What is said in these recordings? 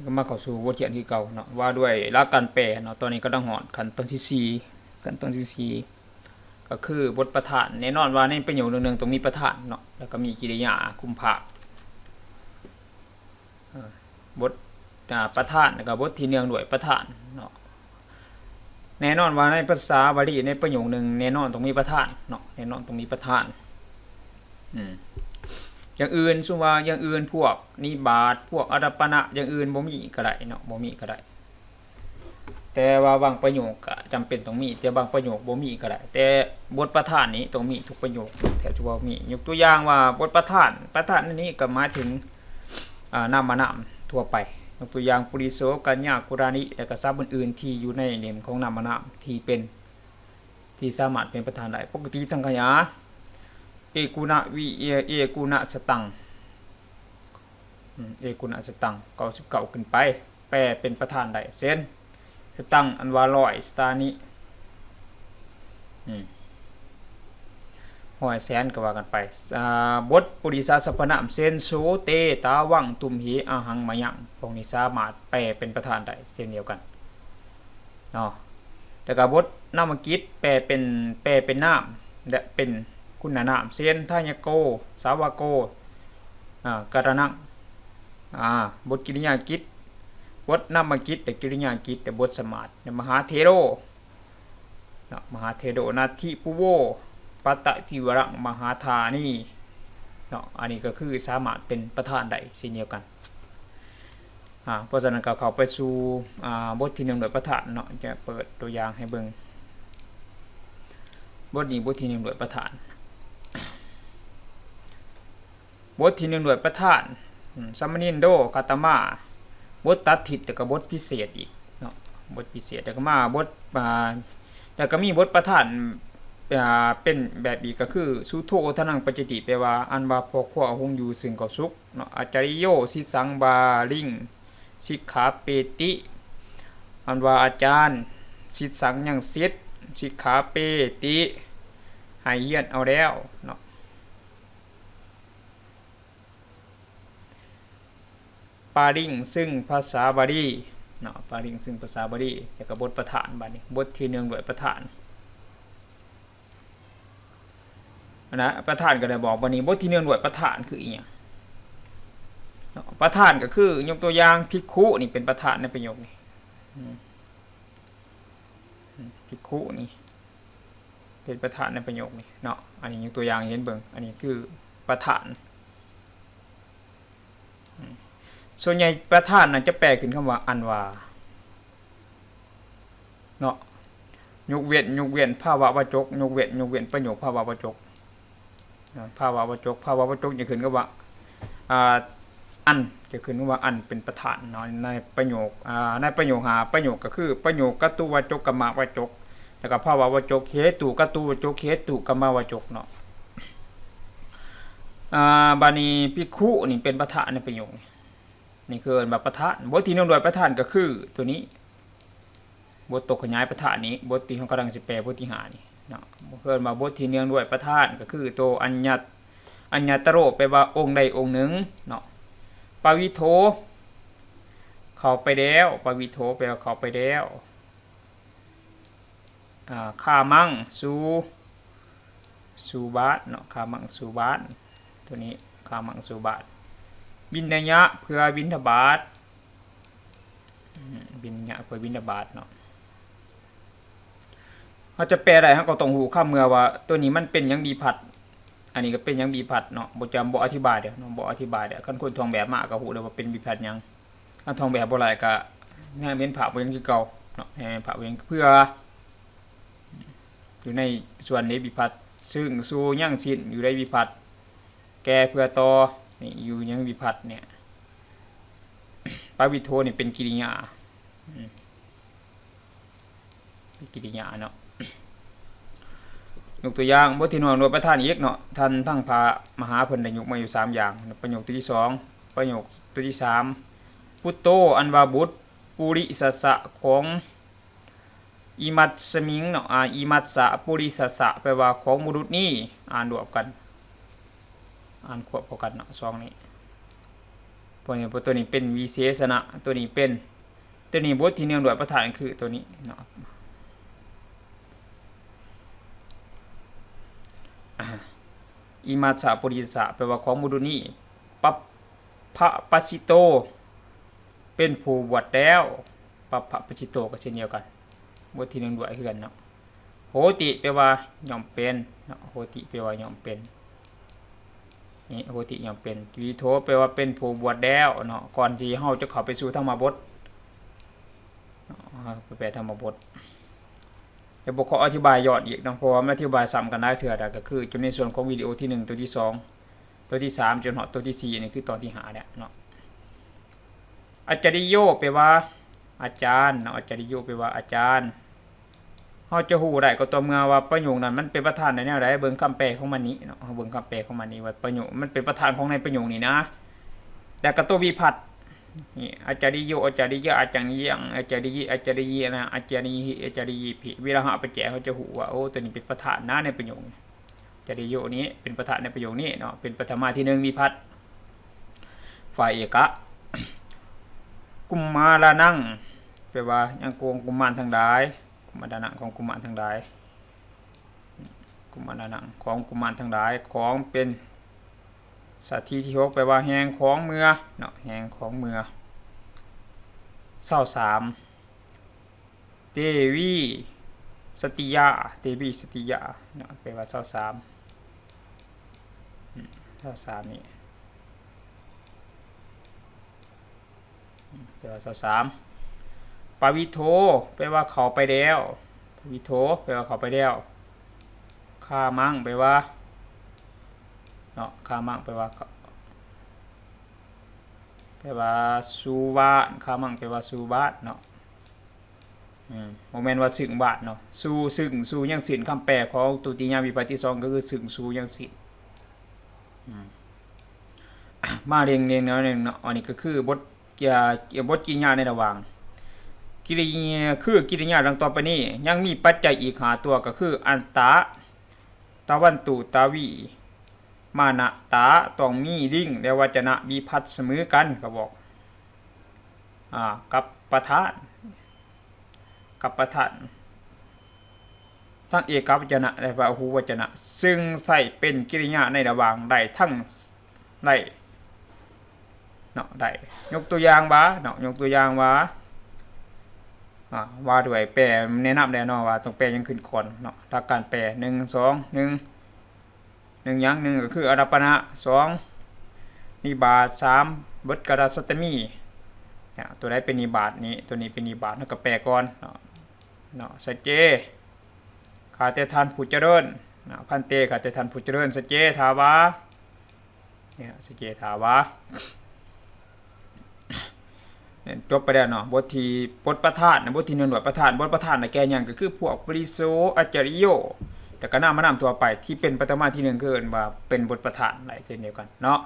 ກໍມາເຂົ້າສູ່ບົດຮຽນຄືເກົ່າເນາະ ວ່າດ້ວຍຫຼັກການແປເນາະ. ຕອນນີ້ກຳລັງຮອດຂັ້ນຕອນທີສີ່ ຂັ້ນຕອນທີສີ່ ກໍຄືບົດປະທານ. ແນ່ນອນວ່າໃນປະໂຫຍກໜຶ່ງໆຕ້ອງມີປະທານເນາະ ແລ້ວກໍມີກິລິຍາຄຸມພາ ອ່າ ບົດ ອ່າ ປະທານ ແລ້ວກໍບົດທີ່ເນື່ອງດ້ວຍປະທານເນາະ. ແນ່ນອນວ່າໃນພາສາບາລີ ໃນປະໂຫຍກໜຶ່ງ ແນ່ນອນຕ້ອງມີປະທານເນາະ ແນ່ນອນຕ້ອງມີປະທານ. ອືມ ຢ່າງອື່ນ ສົມມຸດວ່າຢ່າງອື່ນ ພວກນິບາດ ພວກອາດາປະນະ ຢ່າງອື່ນບໍ່ມີກໍໄດ້ເນາະ ບໍ່ມີກໍໄດ້. ແຕ່ວ່າບາງປະໂຫຍກກໍຈຳເປັນຕ້ອງມີ ແຕ່ບາງປະໂຫຍກບໍ່ມີກໍໄດ້ ແຕ່ບົດປະທານນີ້ຕ້ອງມີທຸກປະໂຫຍກ ແທບຈະບໍ່ມີ. ຍົກຕົວຢ່າງວ່າບົດປະທານ ປະທານໃນນີ້ກໍໝາຍເຖິງ ອາ ນາມມະນາມທົ່ວໄປ. ຍົກຕົວຢ່າງ ປຸລິໂສ ກັນຍາ ກຸລານິ ແລະ ກໍສັບອື່ນໆທີ່ຢູ່ໃນເຫຼັ້ມຂອງນາມມະນາມທີ່ເປັນ ທີ່ສາມາດເປັນປະທານໄດ້. ປົກກະຕິສັງຂະຍາ ເອກຸນະວິ ເອ ເອກຸນະສະຕັງ ອືມ ເອກຸນະສະຕັງ ເກົ້າສິບເກົ້າຂຶ້ນໄປ ແປເປັນປະທານໄດ້ ເຊັ່ນ ສະຕັງ ອັນວ່າຮ້ອຍ ສະຕານິ ອືມ ຮ້ອຍແສນ ກໍວ່າກັນໄປ. ອ່າ ບົດປຸລິສະສັບພະນາມ ເຊັ່ນ ໂສເຕ ຕາວັງ ຕຸມເຫ ອະຫັງ ມະຍັງ ພວກນີ້ສາມາດແປເປັນປະທານໄດ້ເຊັ່ນດຽວກັນເນາະ. ແລ້ວກໍບົດນາມະກິດ ແປເປັນ ແປເປັນນາມ ແລະ ເປັນຄຸນນະນາມ ເຊັ່ນ ທາຍະໂກ ສາວະໂກ ອາ ກາຕະນັງ. ອາ ບົດກິລິຍາກິດ ບົດນາມະກິດ ແລະ ກິລິຍາກິດ ແລະ ບົດສະໝາດ ມະຫາເຖໂຣ ເນາະ ມະຫາເຖໂຣ ນັດຖິປຸໂວ ປັດຕະທິວະລັງ ມະຫາທານີ ເນາະ. ອັນນີ້ກໍຄືສາມາດເປັນປະທານໄດ້ເຊັ່ນດຽວກັນ. ອາ ເພາະສະນັ້ນກໍເຂົ້າໄປສູ່ ອາ ບົດທີໜຶ່ງດ້ວຍປະທານເນາະ ຈະເປີດຕົວຢ່າງໃຫ້ເບິ່ງ. ບົດນີ້ບົດທີໜຶ່ງດ້ວຍປະທານ. ບົດທີໜຶ່ງດ້ວຍປະທານ ອາ ສະມະນິນໂດ ຄາຕະມາ ບົດຕັດທິດ ແລ້ວກໍບົດພິເສດອີກເນາະ ບົດພິເສດ. ແລ້ວກໍມາບົດ ອາ ແລ້ວກໍມີບົດປະທານ ອາ ເປັນແບບອີກ ກໍຄື ສຸໂທທະນັງປັດຈະຕິ ແປວ່າ ອັນວ່າພໍ່ຄົວຫຸງຢູ່ເຊິ່ງເຂົ້າສຸກເນາະ. ອາຈາລິໂຍ ສິດສັງ ວາລິງ ສິກຂາເປຕິ ອັນວ່າອາຈານ ສິດສັງ ຍັງສິດ ສິກຂາເປຕິ ໃຫ້ຮຽນເອົາແລ້ວເນາະ. ປາລິງ ເຊິ່ງພາສາບາລີເນາະ ປາລິງ ເຊິ່ງພາສາບາລີ. ແລ້ວກໍບົດປະທານ ບາດນີ້ບົດທີໜຶ່ງດ້ວຍປະທານ ອັນນະ ປະທານກໍໄດ້ບອກ. ບາດນີ້ບົດທີໜຶ່ງດ້ວຍປະທານຄືອີ່ຫຍັງເນາະ? ປະທານກໍຄື ຍົກຕົວຢ່າງ ພິກຂຸນີ້ເປັນປະທານໃນປະໂຫຍກນີ້ ອືມ ພິກຂຸນີ້ ເປັນປະທານໃນປະໂຫຍກນີ້ເນາະ. ອັນນີ້ຍົກຕົວຢ່າງໃຫ້ເຫັນເບິ່ງ ອັນນີ້ຄືປະທານ. ອືມ ສ່ວນໃຫຍ່ປະທານນັ້ນຈະແປຂຶ້ນຄຳວ່າ ອັນວ່າ ເນາະ ຍົກເວັ້ນ ຍົກເວັ້ນພາວະວະຈົກ ຍົກເວັ້ນ ຍົກເວັ້ນປະໂຫຍກພາວະວະຈົກ. ອາ ພາວະວະຈົກ ພາວະວະຈົກຈະຂຶ້ນກັບວ່າ ອາ ອັນ ຈະຂຶ້ນກັບວ່າອັນເປັນປະທານເນາະ ໃນປະໂຫຍກ ອາ ໃນປະໂຫຍກຫ້າປະໂຫຍກ ກໍຄືປະໂຫຍກກະຕຸວະຈົກ ກຳມະວະຈົກ ແລ້ວກໍພາວະວະຈົກ ເຫຕຸກະຕຸວະຈົກ ເຫຕຸກຳມະວະຈົກເນາະ. ອາ ບາດນີ້ພິກຂຸນີ້ເປັນປະທານໃນປະໂຫຍກນີ້ ນີ້ຄືເອີ້ນວ່າປະທານ. ບົດທີ່ເນື່ອງດ້ວຍປະທານກໍຄືຕົວນີ້ ບົດຕົກຂະຫຍາຍປະທານນີ້ ບົດທີ່ເຮົາກຳລັງຊິແປບົດທີຫ້ານີ້ເນາະ ເອີ້ນວ່າບົດທີ່ເນື່ອງດ້ວຍປະທານ ກໍຄືໂຕອັນຍະ ອັນຍະຕະໂຣ ແປວ່າອົງໃດອົງໜຶ່ງເນາະ. ປະວິໂທ ເຂົ້າໄປແລ້ວ ປະວິໂທ ແປວ່າເຂົ້າໄປແລ້ວ. ອາ ຄາມັງ ສູ່ ສູ່ບາດເນາະ ຄາມັງ ສູ່ບາດ ຕົວນີ້ ຄາມັງ ສູ່ບາດ. ວິນນະຍະ ເພື່ອບິນທະບາດ ອືມ ວິນນະຍະ ເພື່ອບິນທະບາດເນາະ. ເຮົາຈະແປໄດ້ ເຮົາກໍຕ້ອງຮູ້ຄຳເມືອວ່າ ຕົວນີ້ມັນເປັນຫຍັງ ວິພັດ ອັນນີ້ກໍເປັນຫຍັງ ວິພັດເນາະ. ບໍ່ຈຳ ບໍ່ອະທິບາຍເດີເນາະ ບໍ່ອະທິບາຍເດີ. ຄັນຄົນທ່ອງແບບມາກໍຮູ້ເລີຍວ່າເປັນວິພັດຫຍັງ. ຄັນທ່ອງແບບບໍ່ໄດ້ກໍແນມເຫັນພາບບໍ່ເຫັນຄືເກົ່າເນາະ ແນມເຫັນພາບບໍ່ເຫັນ ເພື່ອ ຢູ່ໃນສ່ວນໃນວິພັດ ຊຶ່ງ ສູ່ ຍັງ ສິ້ນ ຢູ່ໃນວິພັດ ແກ່ ເພື່ອ ຕໍ່ ນີ້ ຢູ່ຍັງວິພັດນີ້ ປະວິດໂທນີ້ເປັນກິລິຍາ ອືມ ເປັນກິລິຍາເນາະ. ຍົກຕົວຢ່າງ ບົດທີ່ໜຶ່ງດ້ວຍປະທານອີກເນາະ ທ່ານທັງພະມະຫາເພິ່ນໄດ້ຍົກມາຢູ່ສາມຢ່າງ ປະໂຫຍກຕົວທີສອງ ປະໂຫຍກຕົວທີສາມ ປຸດໂຕ ອັນວ່າບຸດ ປຸລິສັດສະ ຂອງ ອິມັດສະມິງເນາະ ອາ ອິມັດສະ ປຸລິສັດສະ ແປວ່າຂອງບຸລຸດນີ້ ອ່ານລວມກັນ ອ່ານຄວບເຂົ້າກັນເນາະ ສອງນີ້ ພວກນີ້ ພວກຕົວນີ້ເປັນວິເສສະນະ ຕົວນີ້ເປັນ ຕົວນີ້ບົດທີ່ເນື່ອງດ້ວຍປະທານຄືຕົວນີ້ເນາະ ອາ ອິມາສະປຸລິສະ ແປວ່າຂອງບຸລຸນີ້ ປັບພະປັດຊິໂຕ ເປັນຜູ້ບວດແລ້ວ ປັບພະປັດຊິໂຕກໍເຊັ່ນດຽວກັນ ບົດທີ່ເນື່ອງດ້ວຍຄືກັນເນາະ. ໂຫຕິ ແປວ່າຍ່ອມເປັນເນາະ ໂຫຕິ ແປວ່າຍ່ອມເປັນ ນີ້ ໂຫຕິ ຍ່ອມເປັນ ວິໂທ ແປວ່າເປັນຜູ້ບວດແລ້ວເນາະ ກ່ອນທີ່ເຮົາຈະເຂົ້າໄປສູ່ທຳມະບົດເນາະ ເຮົາໄປແປທຳມະບົດ ແຕ່ບໍ່ຂໍອະທິບາຍຍ້ອນອີກເນາະ ເພາະວ່າມັນອະທິບາຍຊ້ຳກັນຫຼາຍເທື່ອ ແລ້ວກໍຄືຢູ່ໃນສ່ວນຂອງວິດີໂອທີໜຶ່ງ ຕົວທີສອງ ຕົວທີສາມ ຈົນຮອດຕົວທີສີ່ ອັນນີ້ຄືຕອນທີຫ້າແລ້ວເນາະ. ອັດຈະລິໂຍ ແປວ່າອາຈານເນາະ ອັດຈະລິໂຍ ແປວ່າອາຈານ ເຮົາຈະຮູ້ໄດ້ກໍຕໍ່ເມື່ອວ່າປະໂຫຍກນັ້ນມັນເປັນປະທານໃນແນວໃດ ເບິ່ງຄຳແປຂອງມັນນີ້ເນາະ ເຮົາເບິ່ງຄຳແປຂອງມັນນີ້ວ່າປະໂຫຍກ ມັນເປັນປະທານຂອງໃນປະໂຫຍກນີ້ນະ ແລ້ວກໍຕົວວິພັດ ນີ້ ອັດຈະລິໂຍ ອັດຈະລິຍະ ອັດຈະລິຍັງ ອັດຈະລິຍິ ອັດຈະລິເຍນະ ອັດຈະລິຫິ ອັດຈະລິຍິພິ ເວລາເຮົາເອົາໄປແຈກ ເຮົາຈະຮູ້ວ່າ ໂອ້ ຕົວນີ້ເປັນປະທານນະໃນປະໂຫຍກນີ້ ຈະລິໂຍນີ້ເປັນປະທານໃນປະໂຫຍກນີ້ເນາະ ເປັນປະຖະມາທີໜຶ່ງວິພັດ ຝ່າຍເອກະ ກຸມມາລານັງ ແປວ່າຍັງຄວນກຸມານທັງຫຼາຍ ກຸມມາລານັງ ຂອງກຸມານທັງຫຼາຍ ກຸມມາລານັງ ຂອງກຸມານທັງຫຼາຍ ຂອງເປັນສາທີທີຫົກ ແປວ່າແຫ່ງຂອງເມືອເນາະ ແຫ່ງຂອງເມືອ ຊາວສາມ ເຕວີສະຕິຍາ ເຕວີສະຕິຍາເນາະ ແປວ່າຊາວສາມ ອາ ຊາວສາມນີ້ ອາ ແປວ່າຊາວສາມ ປະວິໂທ ແປວ່າເຂົ້າໄປແລ້ວ ປະວິໂທ ແປວ່າເຂົ້າໄປແລ້ວ ຄາມັງ ແປວ່າ ເນາະ ຄາມັງ ແປວ່າ ແປວ່າສູ່ບ້ານ ຄາມັງ ແປວ່າສູ່ບ້ານເນາະ. ອືມ ບໍ່ແມ່ນວ່າຊຶ່ງບ້ານເນາະ ສູ່ ຊຶ່ງ ສູ່ຍັງສິ້ນ ຄຳແປຂອງຕຸຕິຍະວິພັດທີສອງ ກໍຄື ຊຶ່ງ ສູ່ ຍັງສິ້ນ ອືມ ມາເລັ່ງໆ ແນວໜຶ່ງເນາະ ອັນນີ້ກໍຄືບົດ ອາ ບົດກິລິຍາໃນລະຫວ່າງ ກິລິຍາ ຄືກິລິຍາດັ່ງຕໍ່ໄປນີ້ ຍັງມີປັດໄຈອີກຫ້າຕົວ ກໍຄື ອັນຕະ ຕາວັນຕຸ ຕາວີ ມານະຕາ ຕ້ອງມີລິງ ແລະ ວັດຈະນະວິພັດສະເໝີກັນ ກໍບອກ ອາ ກັບປະທານ ກັບປະທານ ທັງເອກະວັດຈະນະ ແລະ ພະຫູວັດຈະນະ ຊຶ່ງໃຊ້ເປັນກິລິຍາໃນລະຫວ່າງໄດ້ທັງ ໄດ້ເນາະ ໄດ້ ຍົກຕົວຢ່າງວ່າເນາະ ຍົກຕົວຢ່າງວ່າ ອາ ວ່າດ້ວຍ ແປ ແນະນຳແລ້ວເນາະ ວ່າຕ້ອງແປຫຍັງຂຶ້ນກ່ອນເນາະ ຫຼັກການແປ ໜຶ່ງ ສອງ ໜຶ່ງ ໜຶ່ງຫຍັງ ໜຶ່ງກໍຄືອາລາປະນະ ສອງ ນິບາດ ສາມ ບົດກະລະສັດຕະມີ ເນາະ ຕົວໃດເປັນນິບາດນີ້ ຕົວນີ້ເປັນນິບາດ ເຮົາກໍແປກ່ອນເນາະ ເນາະ ສັດເຈ ຂ້າແຕ່ທ່ານຜູ້ຈະເລີນ ເນາະ ພັນເຕ ຂ້າແຕ່ທ່ານຜູ້ຈະເລີນ ສັດເຈ ຖ້າວ່າ ເນາະ ສັດເຈ ຖ້າວ່າ ຈົບໄປແລ້ວເນາະ ບົດທີ່ ບົດປະທານ ບົດທີໜຶ່ງ ບົດປະທານ ບົດປະທານນະແກ່ຫຍັງ ກໍຄືພວກປະລິໂສ ອັດຈະລິໂຍ ແລ້ວກໍນາມມະນາມທົ່ວໄປ ທີ່ເປັນປະຖະມາທີໜຶ່ງ ຄືເອີ້ນວ່າເປັນບົດປະທານໄດ້ເຊັ່ນດຽວກັນເນາະ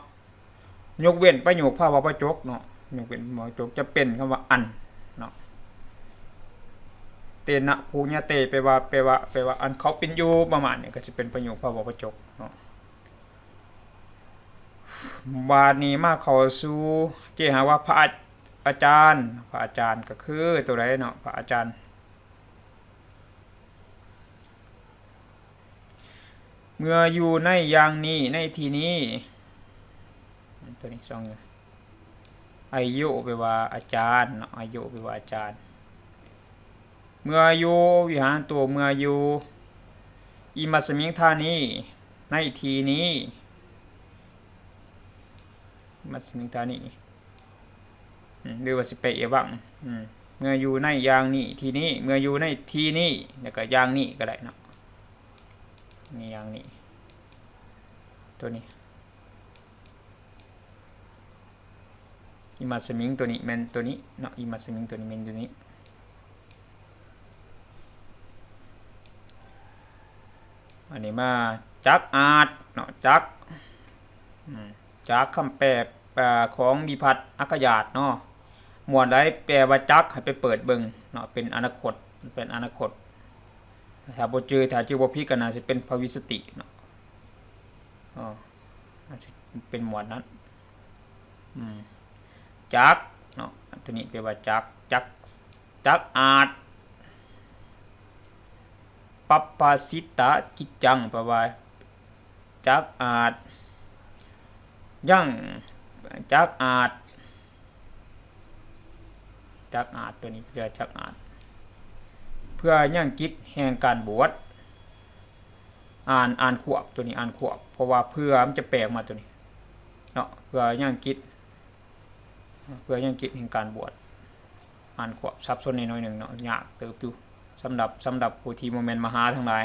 ຍົກເວັ້ນປະໂຫຍກພະວະປະຈົກເນາະ ຍົກເວັ້ນພະວະປະຈົກ ຈະເປັນຄຳວ່າອັນເນາະ ເຕນະພູຍະເຕ ແປວ່າ ແປວ່າ ແປວ່າອັນເຂົາເປັນຢູ່ ປະມານນີ້ ກໍຊິເປັນປະໂຫຍກພະວະປະຈົກເນາະ. ບາດນີ້ມາເຂົ້າສູ່ເຈຫາວາ ພະອາ ອາຈານ ພະອາຈານກໍຄືຕົວໃດເນາະ ພະອາຈານ ເມື່ອຢູ່ໃນຢ່າງນີ້ ໃນທີ່ນີ້ ຕົວນີ້ສອງ ອາຍຸ ແປວ່າອາຈານເນາະ ອາຍຸ ແປວ່າອາຈານ ເມື່ອຢູ່ ວິຫານໂຕ ເມື່ອຢູ່ ອິມັດສະມິງຖານີ ໃນທີ່ນີ້ ອິມັດສະມິງຖານີ ອືມ ຫຼືວ່າຊິແປເອວັງ ອືມ ເມື່ອຢູ່ໃນຢ່າງນີ້ ທີ່ນີ້ ເມື່ອຢູ່ໃນທີ່ນີ້ ແລ້ວກໍຢ່າງນີ້ກໍໄດ້ເນາະ ນີ້ຢ່າງນີ້ ຕົວນີ້ ອິມັດສະມິງ ຕົວນີ້ແມ່ນຕົວນີ້ເນາະ ອິມັດສະມິງ ຕົວນີ້ແມ່ນຕົວນີ້ ອັນນີ້ມາ ຈັກອາດເນາະ ຈັກ ອືມ ຈັກ ຄຳແປ ອາ ຂອງວິພັດອັກຂະຫຍາດເນາະ ໝວດໃດແປວ່າຈັກ ໃຫ້ໄປເປີດເບິ່ງເນາະ ເປັນອະນາຄົດ ເປັນອະນາຄົດ ຖ້າບໍ່ຈື່ ຖ້າຈື່ບໍ່ຜິດກໍໜ້າຊິເປັນພະວິສະຕິເນາະ ເອີ ອາດຊິເປັນໝວດນັ້ນ ອືມ ຈັກເນາະ ຕົວນີ້ແປວ່າຈັກ ຈັກ ຈັກອາດ ປັບພະສິຕະກິດຈັງ ແປວ່າຈັກອາດຍັງ ຈັກອາດ ຈັກອາດ ຕົວນີ້ເພື່ອຈັກອາດ ເພື່ອຍັງກິດແຫ່ງການບວດ ອ່ານ ອ່ານຄວບ ຕົວນີ້ອ່ານຄວບ ເພາະວ່າເພື່ອມັນຈະແປອອກມາຕົວນີ້ເນາະ ເພື່ອຍັງກິດ ເພື່ອຍັງກິດແຫ່ງການບວດ ອ່ານຄວບ ສັບສົນແດ່ໜ້ອຍໜຶ່ງເນາະ ຍາກເຕີບຢູ່ ສຳລັບ ສຳລັບຜູ້ທີ່ບໍ່ແມ່ນມະຫາທັງຫຼາຍ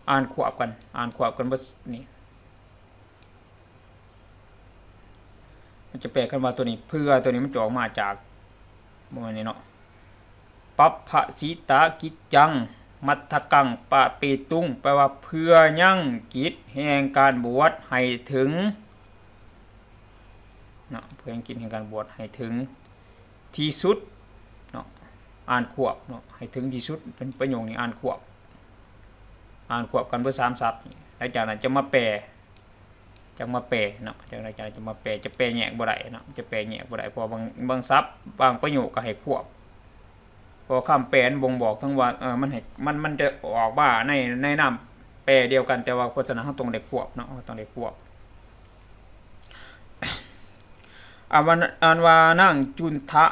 ອ່ານຄວບກັນ ອ່ານຄວບກັນເບິດນີ້ ມັນຈະແປຄຳວ່າຕົວນີ້ ເພື່ອ ຕົວນີ້ມັນຈະອອກມາຈາກ ບໍ່ແມ່ນນີ້ເນາະ ປັບພະສິຕະກິດຈັງ ມັດທະກັງປະເປຕຸງ ແປວ່າເພື່ອຍັງກິດແຫ່ງການບວດໃຫ້ເຖິງເນາະ ເພື່ອຍັງກິດແຫ່ງການບວດໃຫ້ເຖິງທີ່ສຸດເນາະ ອ່ານຄວບເນາະ ໃຫ້ເຖິງທີ່ສຸດ ເປັນປະໂຫຍກນີ້ອ່ານຄວບ ອ່ານຄວບກັນເບິດສາມສັບນີ້ ຫຼັງຈາກນັ້ນຈະມາແປ ຈັ່ງມາແປເນາະ ຈັ່ງໃດຈັ່ງໃດຈະມາແປ ຈະແປແຍກບໍ່ໄດ້ເນາະ ຈະແປແຍກບໍ່ໄດ້ ເພາະວ່າບາງ ບາງສັບ ບາງປະໂຫຍກກໍໃຫ້ຄວບ ເພາະຄຳແປມັນບົ່ງບອກເຖິງວ່າ ເອີ ມັນໃຫ້ ມັນ ມັນຈະອອກມາໃນ ໃນນາມແປດຽວກັນ ແຕ່ວ່າ ເພາະສະນັ້ນເຮົາຕ້ອງໄດ້ຄວບເນາະ ເຮົາຕ້ອງໄດ້ຄວບ ອັນວ່າ ອັນວ່ານາງຈຸນທະ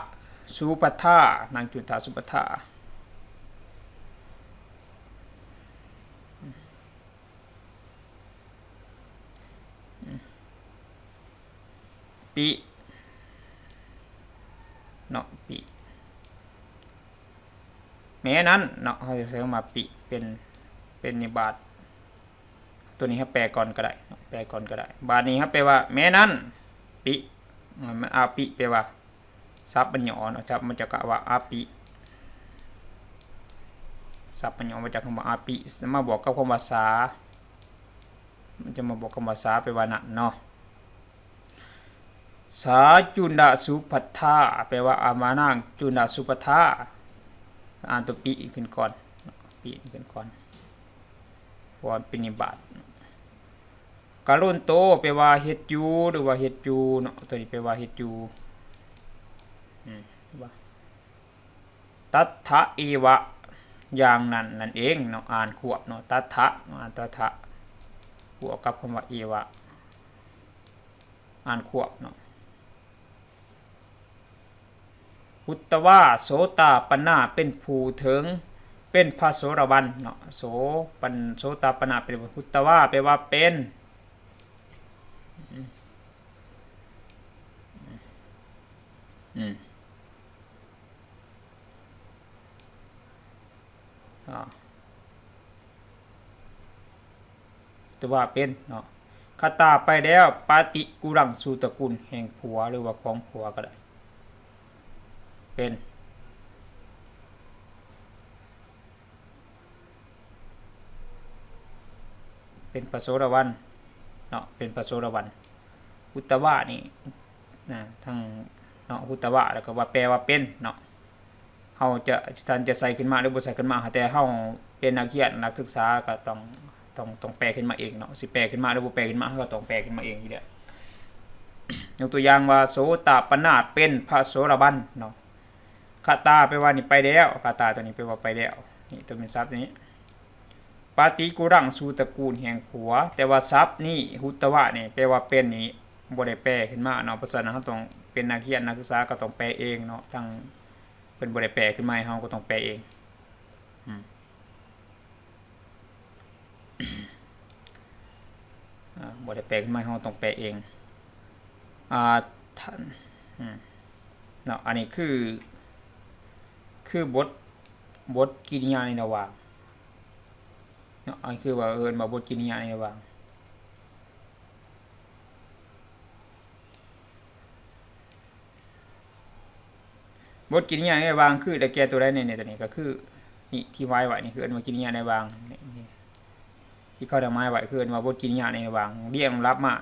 ສຸພັດທາ ນາງຈຸນທະສຸພັດທາ ປິເນາະ ປິ ແມ້ນັ້ນເນາະ ເຮົາຈະໃຊ້ຄຳວ່າປິ ເປັນ ເປັນນິບາດ ຕົວນີ້ເຮົາແປກ່ອນກໍໄດ້ເນາະ ແປກ່ອນກໍໄດ້ ບາດນີ້ເຮົາແປວ່າ ແມ້ນັ້ນ ປິ ອາປິ ແປວ່າ ສັບມັນຫຍໍ້ເນາະ ສັບມັນຈະກະວ່າອາປິ ສັບມັນຫຍໍ້ມາຈາກຄຳວ່າອາປິ ມາບວກກັບຄຳວ່າສາ ມັນຈະມາບວກຄຳວ່າສາ ແປວ່ານັ້ນເນາະ ສາຈຸນດາສຸພັດທາ ແປວ່າ ອາ ມານາງຈຸນດາສຸພັດທາ ອ່ານຕົວປິຂຶ້ນກ່ອນ ປິຂຶ້ນກ່ອນ ເພາະວ່າເປັນນິບາດ ກະໂລນໂຕ ແປວ່າເຮັດຢູ່ ຫຼືວ່າເຮັດຢູ່ເນາະ ຕົວນີ້ແປວ່າເຮັດຢູ່ ອືມ ວ່າ ຕັດຖະເອວະ ຢ່າງນັ້ນນັ້ນເອງເນາະ ອ່ານຄວບເນາະ ຕັດຖະ ອ່ານຕັດຖະ ບວກກັບຄຳວ່າເອວະ ອ່ານຄວບເນາະ ຮຸດຕະວາ ໂສຕາປັນນາ ເປັນຜູ້ເຖິງ ເປັນພະໂສດາບັນເນາະ ໂສປັນ ໂສຕາປັນນາ ເປັນ ຮຸດຕະວາ ແປວ່າເປັນ ອືມ ອືມ ອາ ແຕ່ວ່າເປັນເນາະ ຄະຕາໄປແລ້ວ ປະຕິກຸລັງ ສູ່ຕະກຸນແຫ່ງຜົວ ຫຼືວ່າຂອງຜົວກໍໄດ້ ເປັນ ເປັນພະໂສດາບັນເນາະ ເປັນພະໂສດາບັນ ຮຸດຕະວານີ້ນະ ທັງເນາະ ຮຸດຕະວາ ແລ້ວກໍວ່າແປວ່າເປັນເນາະ ເຮົາຈະ ທ່ານຈະໃສ່ຂຶ້ນມາ ຫຼືບໍ່ໃສ່ຂຶ້ນມາ ແຕ່ເຮົາເປັນນັກຮຽນ ນັກສຶກສາ ກໍຕ້ອງ ຕ້ອງ ຕ້ອງແປຂຶ້ນມາເອງເນາະ ຊິແປຂຶ້ນມາ ຫຼືບໍ່ແປຂຶ້ນມາ ເຮົາກໍຕ້ອງແປຂຶ້ນມາເອງຢູ່ແລ້ວ ຍົກຕົວຢ່າງວ່າ ໂສຕາປັນນາ ເປັນພະໂສດາບັນເນາະ ຄະຕາແປວ່ານີ້ໄປແລ້ວ ຄະຕາຕົວນີ້ແປວ່າໄປແລ້ວ ນີ້ຕົວເປັນສັບນີ້ ປະຕິກຸລັງ ສູ່ຕະກຸນແຫ່ງຜົວ ແຕ່ວ່າສັບນີ້ ຮຸດຕະວານີ້ ແປວ່າເປັນນີ້ ບໍ່ໄດ້ແປຂຶ້ນມາເນາະ ເພາະສະນັ້ນເຮົາຕ້ອງເປັນນັກຮຽນ ນັກສຶກສາ ກໍຕ້ອງແປເອງເນາະ ທັງເພິ່ນບໍ່ໄດ້ແປຂຶ້ນມາໃຫ້ເຮົາ ກໍຕ້ອງແປເອງ ອືມ ອາ ບໍ່ໄດ້ແປຂຶ້ນມາ ເຮົາຕ້ອງແປເອງ ອາ ທ່ານ ອືມ ເນາະ ອັນນີ້ຄື ຄືບົດ ບົດກິລິຍາໃນລະຫວ່າງ ເນາະ ອັນຄືວ່າເອີ້ນວ່າບົດກິລິຍາໃນລະຫວ່າງ ບົດກິລິຍາໃນລະຫວ່າງຄືໄດ້ແກ່ຕົວໃດແນ່? ນີ້ ຕົວນີ້ກໍຄື ນີ້ ທີ່ວາຍໄວ້ນີ້ ຄືເອີ້ນວ່າກິລິຍາໃນລະຫວ່າງ ນີ້ ນີ້ ທີ່ເຂົາໄດ້ໝາຍໄວ້ ຄືເອີ້ນວ່າບົດກິລິຍາໃນລະຫວ່າງ ລຽງລຳດັບມາ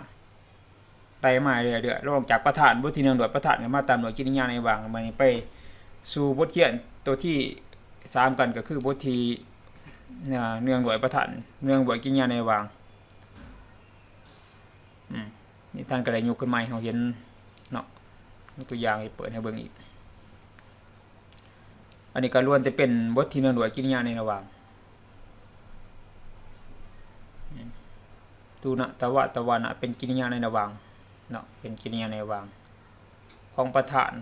ໄລ່ມາເລື້ອຍໆ ລົງຈາກປະທານ ບົດທີໜຶ່ງດ້ວຍປະທານ ກໍມາຕາມດ້ວຍກິລິຍາໃນລະຫວ່າງ ບາດນີ້ໄປສູ່ບົດຮຽນຕົວທີສາມກັນ ກໍຄືບົດທີ ອາ ເນື່ອງດ້ວຍປະທານ ເນື່ອງດ້ວຍກິລິຍາໃນລະຫວ່າງ ອືມ ນີ້ທ່ານກໍໄດ້ຍົກຂຶ້ນມາໃຫ້ເຮົາເຫັນເນາະ, ຍົກຕົວຢ່າງໃຫ້ເປີດໃຫ້ເບິ່ງອີກ. ອັນນີ້ກໍລ້ວນແຕ່ເປັນບົດທີ່ເນື່ອງດ້ວຍກິລິຍາໃນລະຫວ່າງ ຕຸນະ ຕະວະ ຕະວະນະ ເປັນກິລິຍາໃນລະຫວ່າງເນາະ, ເປັນກິລິຍາໃນລະຫວ່າງຂອງປະທານ.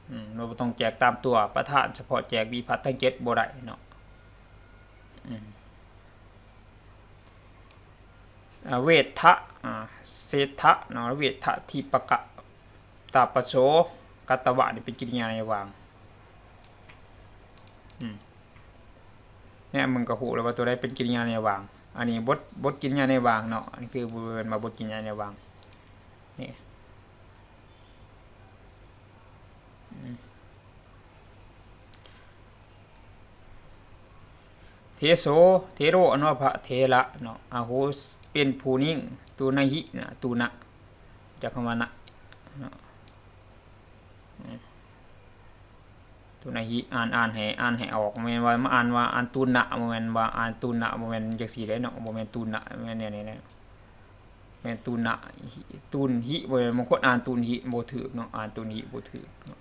ອືມ ເຮົາບໍ່ຕ້ອງແຈກຕາມຕົວ ປະທານສະເພາະແຈກວິພັດທັງເຈັດບໍ່ໄດ້ເນາະ. ອືມ ອາ ເວທະ ອາ ເສທະເນາະ, ເວທະທິປະກະ ຕາປະໂສ ກັດຕະວະ ນີ້ເປັນກິລິຍາໃນລະຫວ່າງ. ອືມ ແນມເບິ່ງກໍຮູ້ແລ້ວວ່າຕົວໃດເປັນກິລິຍາໃນລະຫວ່າງ. ອັນນີ້ບົດ ບົດກິລິຍາໃນລະຫວ່າງເນາະ, ອັນນີ້ຄືເອີ້ນວ່າບົດກິລິຍາໃນລະຫວ່າງ. ນີ້ ອືມ ເທໂສ ເທໂຣ ອັນວ່າພະເຖລະເນາະ, ອາໂຫ ເປັນຜູ້ຍິງ, ຕຸນະຫິນະ ຕຸນະ ຈາກຄຳວ່ານະເນາະ. ອືມ ຕຸນະຫິ ອ່ານ ອ່ານໃຫ້ ອ່ານໃຫ້ອອກ, ບໍ່ແມ່ນວ່າມາອ່ານວ່າອັນຕຸນະ, ບໍ່ແມ່ນວ່າອ່ານຕຸນະ, ບໍ່ແມ່ນຈັ່ງຊີ້ເດ້ເນາະ, ບໍ່ແມ່ນຕຸນະ, ແມ່ນແນວນີ້ແຫຼະ. ແມ່ນຕຸນະ ຕຸນຫິ ບໍ່ແມ່ນ, ບາງຄົນອ່ານຕຸນຫິບໍ່ຖືກເນາະ, ອ່ານຕຸນຫິບໍ່ຖືກເນາະ,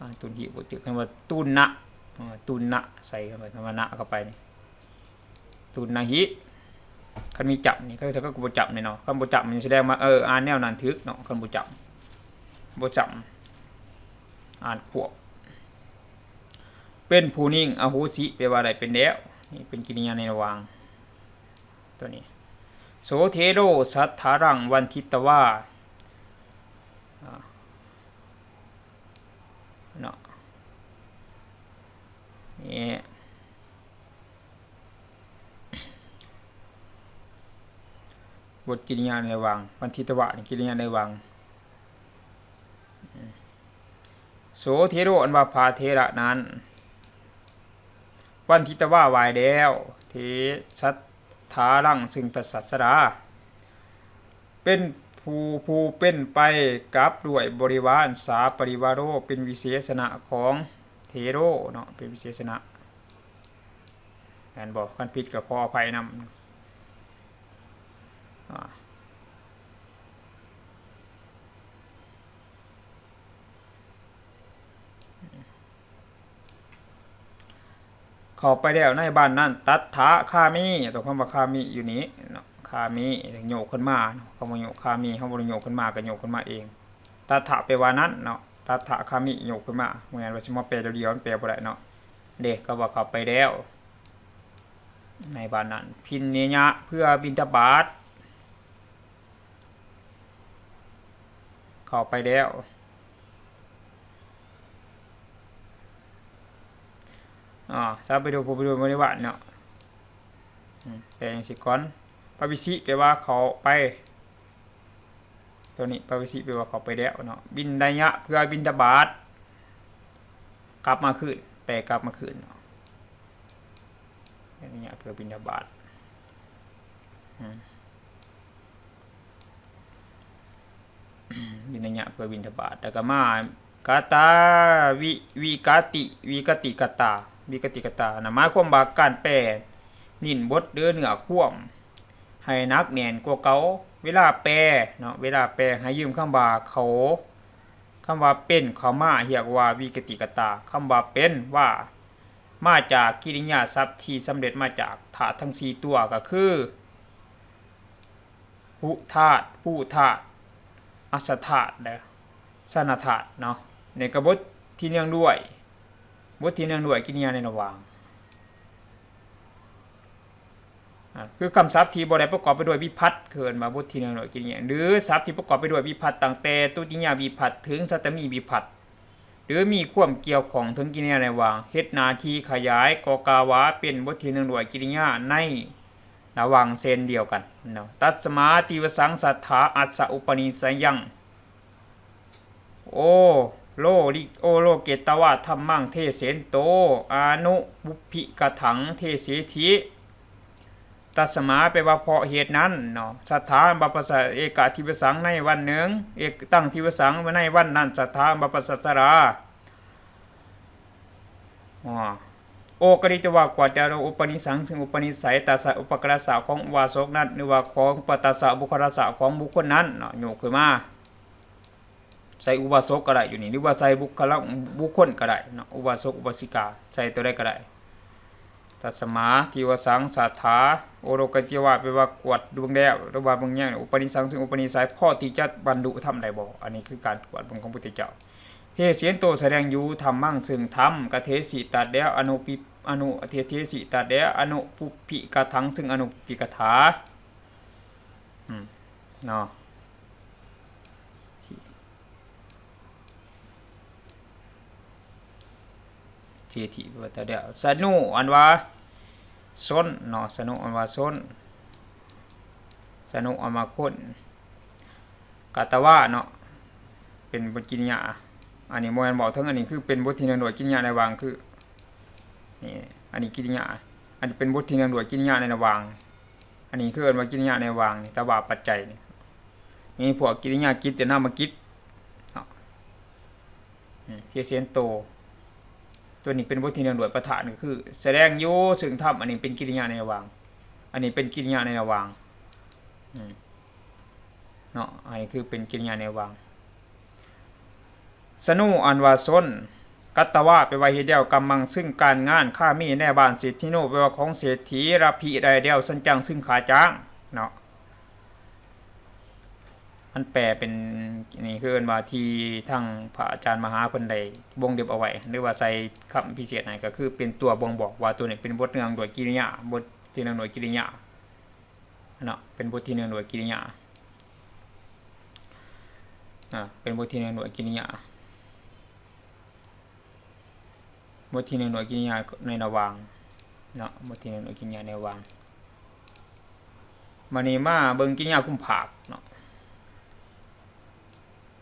ອ່ານຕຸນຫິບໍ່ຖືກ. ຄຳວ່າຕຸນະ ເອີ ຕຸນະ ໃສ່ຄຳວ່ານະເຂົ້າໄປນີ້ ຕຸນະຫິ. ຄັນມີຈຳນີ້ ເຂົາເຈົ້າກໍບໍ່ຈຳແນ່ເນາະ, ຄັນບໍ່ຈຳນີ້ສະແດງວ່າ ເອີ ອ່ານແນວນັ້ນຖືກເນາະ, ຄັນບໍ່ຈຳ ບໍ່ຈຳ ອ່ານຄວບ. ເປັນຜູ້ຍິງ ອະໂຫສິ ແປວ່າໄດ້ເປັນແລ້ວ, ນີ້ເປັນກິລິຍາໃນລະຫວ່າງ. ຕົວນີ້ ໂສເທໂຣ ສັດຖາລັງ ວັນທິດຕະວາ ອາ ເນາະ, ນີ້ ບົດກິລິຍາໃນລະຫວ່າງ ວັນທິດຕະວາ ກິລິຍາໃນລະຫວ່າງ. ໂສເທໂຣ ອັນວ່າພະເຖລະນັ້ນ ວັນທິດຕະວາ ໄຫວ້ແລ້ວ ເທ ສັດຖາລັງ ຊຶ່ງພະສາດສະດາ ເປັນຜູ້ ຜູ້ເປັນໄປກັບດ້ວຍບໍລິວານ ສາປະລິວາໂຣ ເປັນວິເສສະນະຂອງເທໂຣເນາະ, ເປັນວິເສສະນະ. ແມ່ນບໍ່? ຄັນຜິດກໍຂໍອະໄພນຳ. ອາ ເຂົ້າໄປແລ້ວໃນບ້ານນັ້ນ ຕັດຖະຄາມິ ຕົວຄຳວ່າຄາມິຢູ່ນີ້ເນາະ, ຄາມິໂຍກຂຶ້ນມາເນາະ, ຄຳວ່າໂຍກຄາມິ ເຮົາບໍ່ໄດ້ໂຍກຂຶ້ນມາ ກໍໂຍກຂຶ້ນມາເອງ. ຕັດຖະແປວ່ານັ້ນເນາະ, ຕັດຖະຄາມິໂຍກຂຶ້ນມາ, ບໍ່ແມ່ນວ່າຊິມາແປດຽວໆ ມັນແປບໍ່ໄດ້ເນາະ. ເດ້ ກໍວ່າເຂົ້າໄປແລ້ວໃນບ້ານນັ້ນ ພິນຍະເພື່ອບິນທະບາດ ເຂົ້າໄປແລ້ວ. ອາ ຊາວໄປດູຜູ້ໄປດູບໍລິວານເນາະ, ອືມ ແປຈັ່ງຊີ້ກ່ອນ. ປະວິຊິ ແປວ່າເຂົ້າໄປ, ຕົວນີ້ປະວິຊິ ແປວ່າເຂົ້າໄປແລ້ວເນາະ. ວິນນະຍະ ເພື່ອບິນທະບາດ ກັບມາຄືນ, ແປກັບມາຄືນເນາະ. ວິນນະຍະເພື່ອບິນທະບາດ ອືມ ວິນນະຍະເພື່ອບິນທະບາດ. ແລ້ວກໍມາ ກະຕາ ວິ ວິກະຕິ ວິກະຕິກະຕາ ວິກະຕິກະຕານະ ໝາຍຄວາມວ່າການແປນິ້ນບົດ ຫຼື ເນື້ອຄວາມໃຫ້ໜັກແໜ້ນກວ່າເກົ່າ. ເວລາແປເນາະ, ເວລາແປໃຫ້ຢືມຄຳວ່າເຂົ້າ, ຄຳວ່າເປັນເຂົ້າມາ ຮຽກວ່າວິກະຕິກະຕາ. ຄຳວ່າເປັນ ວ່າ ມາຈາກກິລິຍາສັບທີ່ສຳເລັດມາຈາກທາດທັງສີ່ຕົວ ກໍຄື ຜຸທາດ, ພູທາດ, ອັດສະທາດ ແລະ ຊະນະທາດເນາະ. ນີ້ກໍບົດທີ່ເນື່ອງດ້ວຍ, ບົດທີ່ເນື່ອງດ້ວຍກິລິຍາໃນລະຫວ່າງ. ອາ ຄືຄຳສັບທີ່ບໍ່ໄດ້ປະກອບໄປດ້ວຍວິພັດ ເອີ້ນວ່າບົດທີ່ເນື່ອງດ້ວຍກິລິຍາ ຫຼື ສັບທີ່ປະກອບໄປດ້ວຍວິພັດ ຕັ້ງແຕ່ຕຸຕິຍະວິພັດເຖິງສັດຕະມີວິພັດ ຫຼື ມີຄວາມກ່ຽວຂ້ອງເຖິງກິລິຍາໃນລະຫວ່າງ ເຮັດໜ້າທີ່ຂະຫຍາຍ ກໍກ່າວວ່າເປັນບົດທີ່ເນື່ອງດ້ວຍກິລິຍາໃນລະຫວ່າງເຊັ່ນດຽວກັນເນາະ. ຕັດສະມາ ຕີວະສັງ ສັດຖາ ອັດສະອຸປະນິສະຍັງ ໂອໂລລິ ໂອໂລເກຕະວາທຳມັງ ເທເສນໂຕ ອະນຸປຸບພິກະຖັງ ເທເສຖິ. ຕັດສະມາ ແປວ່າເພາະເຫດນັ້ນເນາະ, ສັດຖາ ບັບປະສະ ເອກະທິວະສັງ ໃນວັນໜຶ່ງ, ເອກະຕັງທິວະສັງ ໃນວັນນັ້ນ, ສັດຖາ ບັບປະສະສະລາ ອໍ ໂອກະລິດຕະວາ ກວດແລ້ວ ອຸປະນິສັງ ຊຶ່ງອຸປະນິໄສ ຕັດສະ ອຸປະກະຣັດສະ ຂອງອຸບາສົກນັ້ນ ຫຼືວ່າຂອງປະຕັດສະ ບຸກຄະລະສະ ຂອງບຸກຄົນນັ້ນເນາະ ຍົກຂຶ້ນມາ ໃສ່ອຸບາສົກກໍໄດ້ຢູ່ນີ້ ຫຼືວ່າໃສ່ບຸກຄະລະ ບຸກຄົນກໍໄດ້ເນາະ ອຸບາສົກ ອຸບາສິກາ ໃສ່ຕົວໃດກໍໄດ້. ຕັດສະມາ ທິວະສັງ ສາທາ ໂອໂລກະຕິວະ ແປວ່າກວດເບິ່ງແລ້ວ ຫຼືວ່າເບິ່ງແຍງ ອຸປະນິສັງ ຊຶ່ງອຸປະນິໄສ ພໍທີ່ຈະບັນລຸທຳໄດ້ບໍ່? ອັນນີ້ຄືການກວດເບິ່ງຂອງພຸດທະເຈົ້າ. ເທເສນໂຕ ສະແດງຢູ່ ທຳມັງ ຊຶ່ງທຳ ກະເທສິ ຕັດແລ້ວ ອະນຸປິ ອະນຸ ເທ ເທສິ ຕັດແລ້ວ ອະນຸປຸບພິກະຖັງ ຊຶ່ງອະນຸປຸບພິກະຖາ ອືມ ເນາະ. ເທຕິ ແປວ່າແຕ່ແລ້ວ ສະນຸ ອັນວ່າຊົນເນາະ ສະນຸ ອັນວ່າຊົນ ສະນຸ ອັນວ່າຄົນ ກາຕະວະເນາະ ເປັນບົດກິລິຍາ ອັນນີ້ບໍ່ແມ່ນເວົ້າເຖິງ ອັນນີ້ຄືເປັນບົດທີໜຶ່ງດ້ວຍກິລິຍາໃນຫວ່າງ ຄື ນີ້ ອັນນີ້ກິລິຍາ ອັນນີ້ເປັນບົດທີໜຶ່ງດ້ວຍກິລິຍາໃນລະຫວ່າງ ອັນນີ້ຄືເອີ້ນວ່າກິລິຍາໃນຫວ່າງນີ້ ຕະວະປັດໄຈນີ້ ມີພວກກິລິຍາກິດ ແລະ ນາມະກິດເນາະ. ອືມ ເທເສນໂຕ ຕົວນີ້ເປັນບົດທີໜຶ່ງດ້ວຍປະທານ ກໍຄືສະແດງຢູ່ ຊຶ່ງທຳ ອັນນີ້ເປັນກິລິຍາໃນລະຫວ່າງ ອັນນີ້ເປັນກິລິຍາໃນລະຫວ່າງ ອືມ ເນາະ ອັນນີ້ຄືເປັນກິລິຍາໃນລະຫວ່າງ. ສະນູ ອັນວ່າຊົນ ກັດຕະວະ ແປວ່າເຮັດແລ້ວ ກຳມັງ ຊຶ່ງການງານ ຄາມີ ໃນບ້ານ ເສດຖີໂນ ແປວ່າຂອງເສດຖີ ລະພິ ໄດ້ແລ້ວ ສັນຈັງ ຊຶ່ງຄ່າຈ້າງເນາະ. ມັນແປເປັນ ນີ້ຄືເອີ້ນວ່າ ທີ່ທາງພະອາຈານມະຫາເພິ່ນໄດ້ວົງເລັບເອົາໄວ້ ຫຼືວ່າໃສ່ຄຳພິເສດໃຫ້ ກໍຄືເປັນຕົວບົ່ງບອກວ່າ ຕົວນີ້ເປັນບົດເນື່ອງດ້ວຍກິລິຍາ ບົດທີ່ເນື່ອງດ້ວຍກິລິຍາເນາະ ເປັນບົດທີ່ເນື່ອງດ້ວຍກິລິຍາ ອາ ເປັນບົດທີ່ເນື່ອງດ້ວຍກິລິຍາ. ບົດທີໜຶ່ງ ດ້ວຍກິລິຍາໃນລະຫວ່າງເນາະ ບົດທີໜຶ່ງ ດ້ວຍກິລິຍາໃນລະຫວ່າງ. ບາດນີ້ມາເບິ່ງກິລິຍາຄຸມພາກເນາະ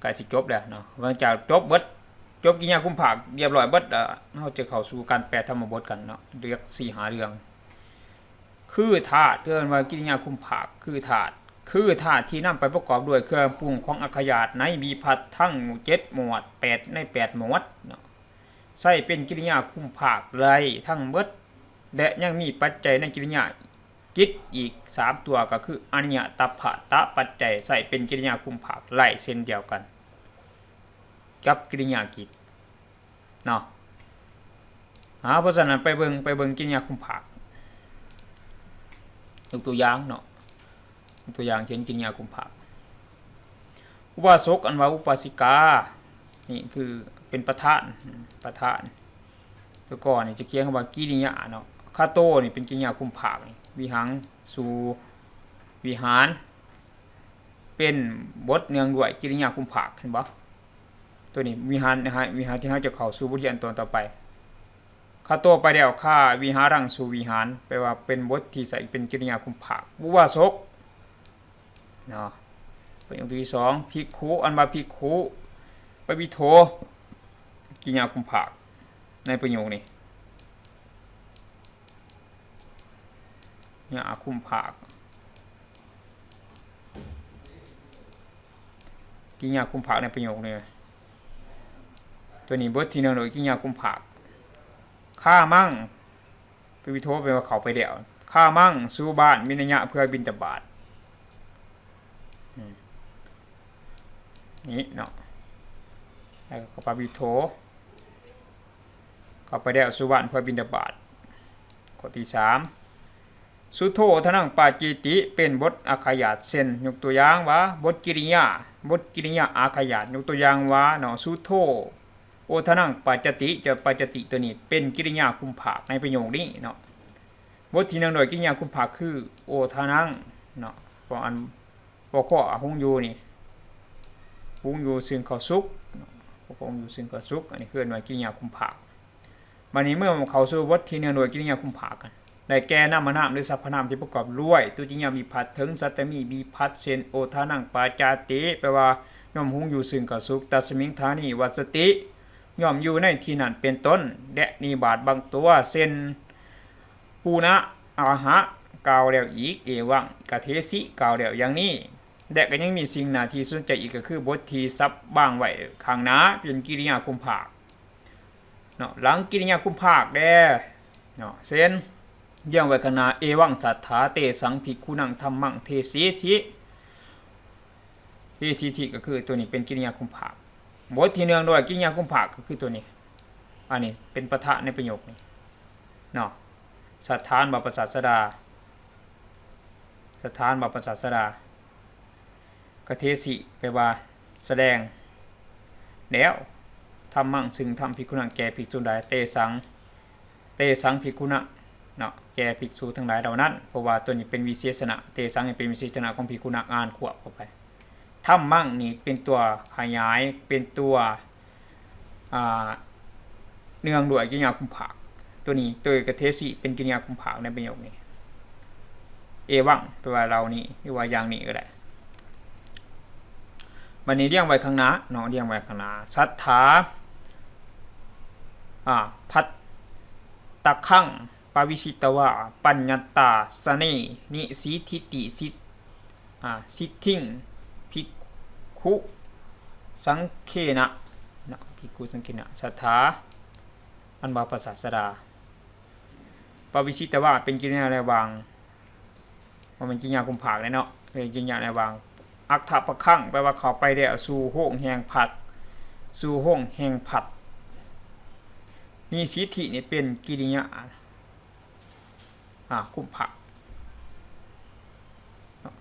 ໃກ້ຊິຈົບແລ້ວເນາະ. ຫຼັງຈາກຈົບເບິດ ຈົບກິລິຍາຄຸມພາກລຽບລ້ອຍເບິດ ເຮົາຈະເຂົ້າສູ່ການແປທຳມະບົດກັນເນາະ ເລືອກສີ່ຫ້າເລື່ອງ. ຄືທາດ ເອີ້ນວ່າກິລິຍາຄຸມພາກ ຄືທາດ ຄືທາດທີ່ນຳໄປປະກອບດ້ວຍເຄື່ອງປຸງຂອງອັກຂະຫຍາດໃນວິພັດທັງເຈັດໝວດ ແປດ ໃນແປດໝວດເນາະ. ໃຊ້ເປັນກິລິຍາຄຸມພາກໄດ້ທັງເບິດ ແລະ ຍັງມີປັດໄຈໃນກິລິຍາກິດອີກສາມຕົວ ກໍຄືອະນິຍະ ຕະພະ ຕະ ປັດໄຈ ໃຊ້ເປັນກິລິຍາຄຸມພາກໄດ້ເຊັ່ນດຽວກັນກັບກິລິຍາກິດເນາະ. ອາ ເພາະສະນັ້ນໄປເບິ່ງ ໄປເບິ່ງກິລິຍາຄຸມພາກ ຍົກຕົວຢ່າງເນາະ. ຕົວຢ່າງເຊັ່ນ ກິລິຍາຄຸມພາກ ອຸບາສົກ ອັນວ່າອຸບາສິກາ ນີ້ຄືເປັນປະທານ ປະທານ ແລ້ວກໍນີ້ຈະຂຽນຄຳວ່າກິລິຍາເນາະ. ຄາໂຕນີ້ເປັນກິລິຍາຄຸມພາກ ວິຫັງ ສູ່ ວິຫານ ເປັນບົດເນື່ອງດ້ວຍກິລິຍາຄຸມພາກ ເຫັນບໍ່? ຕົວນີ້ວິຫານ ວິຫານທີ່ເຮົາຈະເຂົ້າສູ່ບົດຮຽນຕອນຕໍ່ໄປ. ຄາໂຕໄປແລ້ວ ຄາວິຫາຣັງ ສູ່ວິຫານ ແປວ່າເປັນບົດທີ່ໃຊ້ເປັນກິລິຍາຄຸມພາກ ອຸບາສົກເນາະ. ປະໂຫຍກທີສອງ ພິກຂຸ ອັນວ່າພິກຂຸ ປະວິໂທ ກິລິຍາຄຸມພາກໃນປະໂຫຍກນີ້ ຍາຄຸມພາກ ກິລິຍາຄຸມພາກໃນປະໂຫຍກນີ້ ຕົວນີ້ບົດທີໜຶ່ງໂດຍກິລິຍາຄຸມພາກ ຄາມັງ ປະວິໂທ ແປວ່າເຂົ້າໄປແລ້ວ ຄາມັງ ສູ່ບ້ານ ວິນະຍະ ເພື່ອບິນທະບາດ ອືມ ນີ້ເນາະ ແລ້ວກໍປະວິໂທ ເຂົ້າໄປແລ້ວສູ່ບ້ານເພື່ອບິນທະບາດ. ຂໍ້ທີສາມ ສຸໂທທະນັງປາຈິຕິ ເປັນບົດອັກຂະຫຍາດເຊັ່ນ ຍົກຕົວຢ່າງວ່າ ບົດກິລິຍາ ບົດກິລິຍາອັກຂະຫຍາດ ຍົກຕົວຢ່າງວ່າເນາະ ສຸໂທ ໂອທະນັງປາຈະຕິ ຈະປາຈະຕິຕົວນີ້ເປັນກິລິຍາຄຸມພາກໃນປະໂຫຍກນີ້ເນາະ. ບົດທີໜຶ່ງໂດຍກິລິຍາຄຸມພາກຄື ໂອທະນັງເນາະ ເພາະອັນ ບໍ່ຂໍຫຸງຢູ່ນີ້ ຫຸງຢູ່ຊຶ່ງເຂົ້າສຸກ ບໍ່ຂໍຫຸງຢູ່ຊຶ່ງເຂົ້າສຸກ ອັນນີ້ຄືເອີ້ນວ່າກິລິຍາຄຸມພາກ. ບາດນີ້ເມື່ອເຂົ້າສູ່ບົດທີໜຶ່ງໂດຍກິລິຍາຄຸມພາກ ໄດ້ແກ່ນາມະນາມ ຫຼື ສັບພະນາມທີ່ປະກອບດ້ວຍຕຸຕິຍະວິພັດເຖິງສັດຕະມີວິພັດ ເຊັ່ນ ໂອທະນັງປາຈາຕິ ແປວ່າຍ່ອມຫຸງຢູ່ຊຶ່ງເຂົ້າສຸກ ຕັດສະມິງຖານີວັດສະຕິ ຍ່ອມຢູ່ໃນທີ່ນັ້ນເປັນຕົ້ນ ແລະ ນິບາດບາງຕົວ ເຊັ່ນ ປູນະອາຫະ ກ່າວແລ້ວອີກ ເອວັງ ກະເທສິ ກ່າວແລ້ວຢ່າງນີ້ ແລະ ກໍຍັງມີສິ່ງໜ້າທີ່ສົນໃຈອີກ ກໍຄືບົດທີ່ສັບວາງໄວ້ຂ້າງໜ້າ ເປັນກິລິຍາຄຸມພາກເນາະ. ຫຼັງກິລິຍາຄຸມພາກແດ່ ເນາະ ເຊັ່ນ ລຽງໄວ້ຂ້າງໜ້າ ເອວັງສັດຖາ ເຕສັງພິກຂຸນັງທຳມັງ ເທສີທິ ເທສີທິ ກໍຄືຕົວນີ້ເປັນກິລິຍາຄຸມພາກ. ບົດທີ່ເນື່ອງດ້ວຍກິລິຍາຄຸມພາກກໍຄືຕົວນີ້ ອັນນີ້ເປັນປະທະໃນປະໂຫຍກນີ້ເນາະ ສັດຖາ ອັນວ່າພະສາດສະດາ ສັດຖາ ອັນວ່າພະສາດສະດາ ກະເທສີ ແປວ່າສະແດງແລ້ວ ທຳມັງ ຊຶ່ງທຳ ພິກຂຸນັງ ແກ່ພິກສຸໃດ ເຕສັງ ເຕສັງພິກຂຸນະເນາະ ແກ່ພິກສຸທັງຫຼາຍເຫຼົ່ານັ້ນ. ເພາະວ່າຕົວນີ້ເປັນວິເສຊະນະ ເຕສັງນີ້ເປັນວິເສຊະນະຂອງພິກຂຸນະ ອ່ານຄວບເຂົ້າໄປ. ທຳມັງນີ້ເປັນຕົວຂະຫຍາຍ ເປັນຕົວ ອ່າ ເນື່ອງດ້ວຍກິລິຍາຄຸມພາກ. ຕົວນີ້ ໂຕຍກະເທສີ ເປັນກິລິຍາຄຸມພາກໃນປະໂຫຍກນີ້. ເອວັງ ແປວ່າເຫຼົ່ານີ້ ຫຼືວ່າຢ່າງນີ້ກໍໄດ້. ບັດນີ້ລຽງໄວ້ຂ້າງໜ້າເນາະ ລຽງໄວ້ຂ້າງໜ້າ ສັດຖາ ອາ ພັດຕະຄັງ ປະວິຊິຕະວາ ປັນຍັດຕາສະເນ ນິສີທິຕິ ສິດ ອາ ສິດທິງ ພິກຂຸສັງເຄນະ ເນາະ ພິກຂຸສັງເຄນະ ສັດຖາ ອັນວ່າພະສາດສະດາ. ປະວິຊິຕະວາ ເປັນກິລິຍາລະຫວ່າງ ບໍ່ແມ່ນກິລິຍາຄຸມພາກເດ້ເນາະ ເປັນກິລິຍາລະຫວ່າງ. ອັດຖະປະຄັງ ແປວ່າເຂົ້າໄປແລ້ວ ສູ່ໂຮງແຫ່ງພັດ ສູ່ໂຮງແຫ່ງພັດ. ນິສີທິນີ້ເປັນກິລິຍາ ອາ ຄຸມພາກ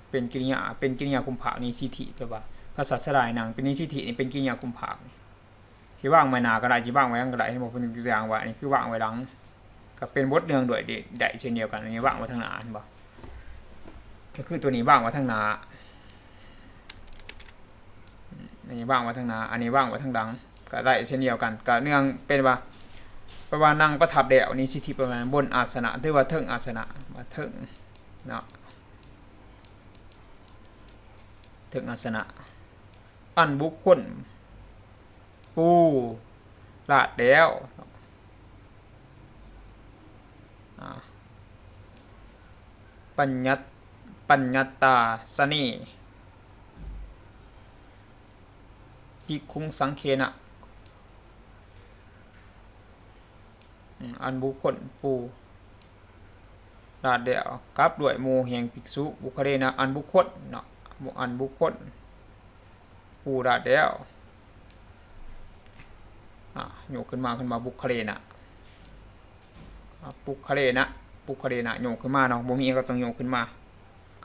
ເປັນກິລິຍາ ເປັນກິລິຍາຄຸມພາກ. ນິສີທິ ແປວ່າພະສາດສະດານັ່ງ ເປັນນິສີທິນີ້ເປັນກິລິຍາຄຸມພາກ. ຊິວາງໄວ້ໜ້າກໍໄດ້ ຊິວາງໄວ້ຫຼັງກໍໄດ້ ເຫັນບໍ່? ເພິ່ນຍົກຕົວຢ່າງວ່າ ອັນນີ້ຄືວາງໄວ້ຫຼັງ ກໍເປັນບົດເນື່ອງດ້ວຍໄດ້ເຊັ່ນດຽວກັນ. ອັນນີ້ວາງໄວ້ທາງໜ້າ ເຫັນບໍ່? ກໍຄືຕົວນີ້ວາງໄວ້ທາງໜ້າ ອັນນີ້ວາງໄວ້ທາງໜ້າ ອັນນີ້ວາງໄວ້ທາງຫຼັງ ກໍໄດ້ເຊັ່ນດຽວກັນ. ກໍເນື່ອງເປັນວ່າ ແປວ່ານັ່ງປະທັບແລ້ວ ນິສີທິ ປະມານບົນອາສະນະ ຫຼືວ່າເທິງອາສະນະ ວ່າເທິງເນາະ ເທິງອາສະນະ. ອັນບຸກຄົນປູລາດແລ້ວ ອາ ປັນຍັດ ປັນຍັດຕາສະເນ ພິກຂຸສັງເຄນະ. ອາ ອັນບຸກຄົນປູລາດແລ້ວ ກັບດ້ວຍໝູ່ແຫ່ງພິກສຸ ບຸກຄະເລນະ ອັນບຸກຄົນເນາະ ອັນບຸກຄົນ ປູລາດແລ້ວ ອາ ໂຍກຂຶ້ນມາ ຂຶ້ນມາ ບຸກຄະເລນະ ອາ ປຸກຄະເລນະ ປຸກຄະເລນະ ໂຍກຂຶ້ນມາເນາະ ບໍ່ມີກໍຕ້ອງໂຍກຂຶ້ນມາ.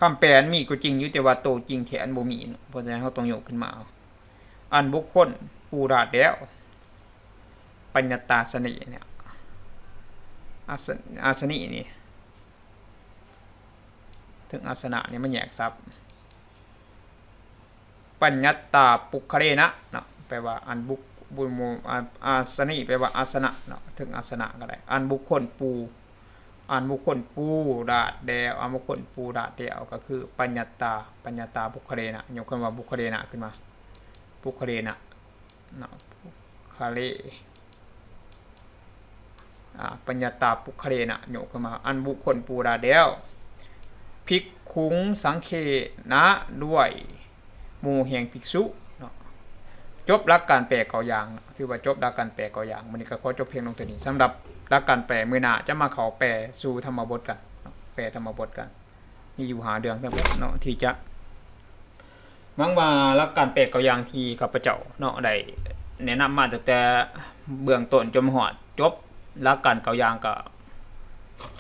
ຄຳແປມັນມີກໍຈິງຢູ່ ແຕ່ວ່າໂຕຈິງແທ້ມັນບໍ່ມີເນາະ ເພາະສະນັ້ນເຮົາຕ້ອງໂຍກຂຶ້ນມາ. ອັນບຸກຄົນປູລາດແລ້ວ ປັນຍັດຕາສະເນ ເນຍ ອາສະ ອາສະເນນີ້ ເທິງອາສະນະນີ້ມັນແຍກສັບ ປັນຍັດຕາປຸກຄະເລນະເນາະ ແປວ່າອັນບຸກ ບຸ ອາ ອາສະເນ ແປວ່າອາສະນະເນາະ ເທິງອາສະນະກໍໄດ້. ອັນບຸກຄົນປູ ອັນບຸກຄົນປູລາດແລ້ວ ອັນບຸກຄົນປູລາດແລ້ວ ກໍຄືປັນຍັດຕາ ປັນຍັດຕາປຸກຄະເລນະ ຍົກຄຳວ່າປຸກຄະເລນະຂຶ້ນມາ ປຸກຄະເລນະ ເນາະ ປຸກຄະເລ ອາ ປັນຍັດຕາປຸກຄະເລນະ ໂຍກຂຶ້ນມາ ອັນບຸກຄົນປູລາດແລ້ວ ພິກຂຸງສັງເຄນະ ດ້ວຍໝູ່ແຫ່ງພິກສຸເນາະ. ຈົບຫຼັກການແປເກົ້າຢ່າງເນາະ ຖືວ່າຈົບຫຼັກການແປເກົ້າຢ່າງ. ມື້ນີ້ກໍຂໍຈົບພຽງລົງເທົ່ານີ້ ສຳລັບຫຼັກການແປ ມື້ໜ້າຈະມາເຂົ້າແປສູ່ທຳມະບົດກັນເນາະ ແປທຳມະບົດກັນ. ມີຢູ່ຫ້າເລື່ອງທັງໝົດເນາະ ທີ່ຈະ ຫວັງວ່າຫຼັກການແປເກົ້າຢ່າງທີ່ຂ້າພະເຈົ້າເນາະ ໄດ້ແນະນຳມາຕັ້ງແຕ່ເບື້ອງຕົ້ນຈົນມາຮອດຈົບ ຫຼັກການເກົ້າຢ່າງ ກໍ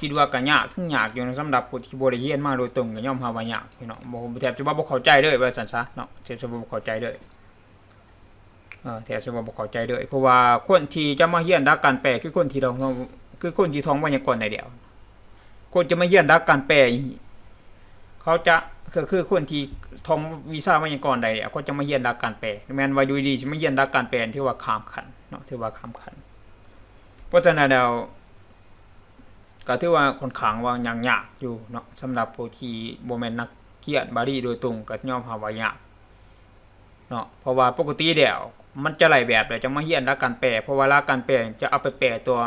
ຄິດວ່າກໍຍາກ ເຖິງຍາກຢູ່ນະ ສຳລັບຜູ້ທີ່ບໍ່ໄດ້ຮຽນມາໂດຍຕົງ ກໍຍອມຮັບວ່າຍາກຢູ່ເນາະ ບໍ່ ແທບຈະວ່າບໍ່ເຂົ້າໃຈເລີຍວ່າຊັ້ນຊະເນາະ ແທບຈະວ່າບໍ່ເຂົ້າໃຈເລີຍ. ເອີ ແທບຈະວ່າບໍ່ເຂົ້າໃຈເລີຍ ເພາະວ່າຄົນທີ່ຈະມາຮຽນຫຼັກການແປ ຄືຄົນທີ່ທ່ອງ ຄືຄົນທີ່ທ່ອງໄວຍາກອນໄດ້ແລ້ວ. ຄົນຈະມາຮຽນຫຼັກການແປ ເຂົາຈະ ຄື ຄືຄົນທີ່ທ່ອງວິຊາໄວຍາກອນໄດ້ແລ້ວ ເຂົາຈະມາຮຽນຫຼັກການແປ. ແມ່ນວ່າຢູ່ດີໆ ຊິມາຮຽນຫຼັກການແປ ຖືວ່າຂ້າມຂັ້ນເນາະ ຖືວ່າຂ້າມຂັ້ນ. ເພາະສະນັ້ນແລ້ວ ກໍຖືວ່າຂ້ອນຂ້າງວ່າຍັງຍາກຢູ່ເນາະ ສຳລັບຜູ້ທີ່ບໍ່ແມ່ນນັກຮຽນບາລີໂດຍຕົງ ກໍຍອມຮັບວ່າຍາກ ເນາະ ເພາະວ່າປົກກະຕິແລ້ວມັນຈະໄດ້ແບບແລ້ວ ຈັ່ງມາຮຽນຫຼັກການແປ ເພາະວ່າຫຼັກການແປຈະເອົາໄປແປຕົວ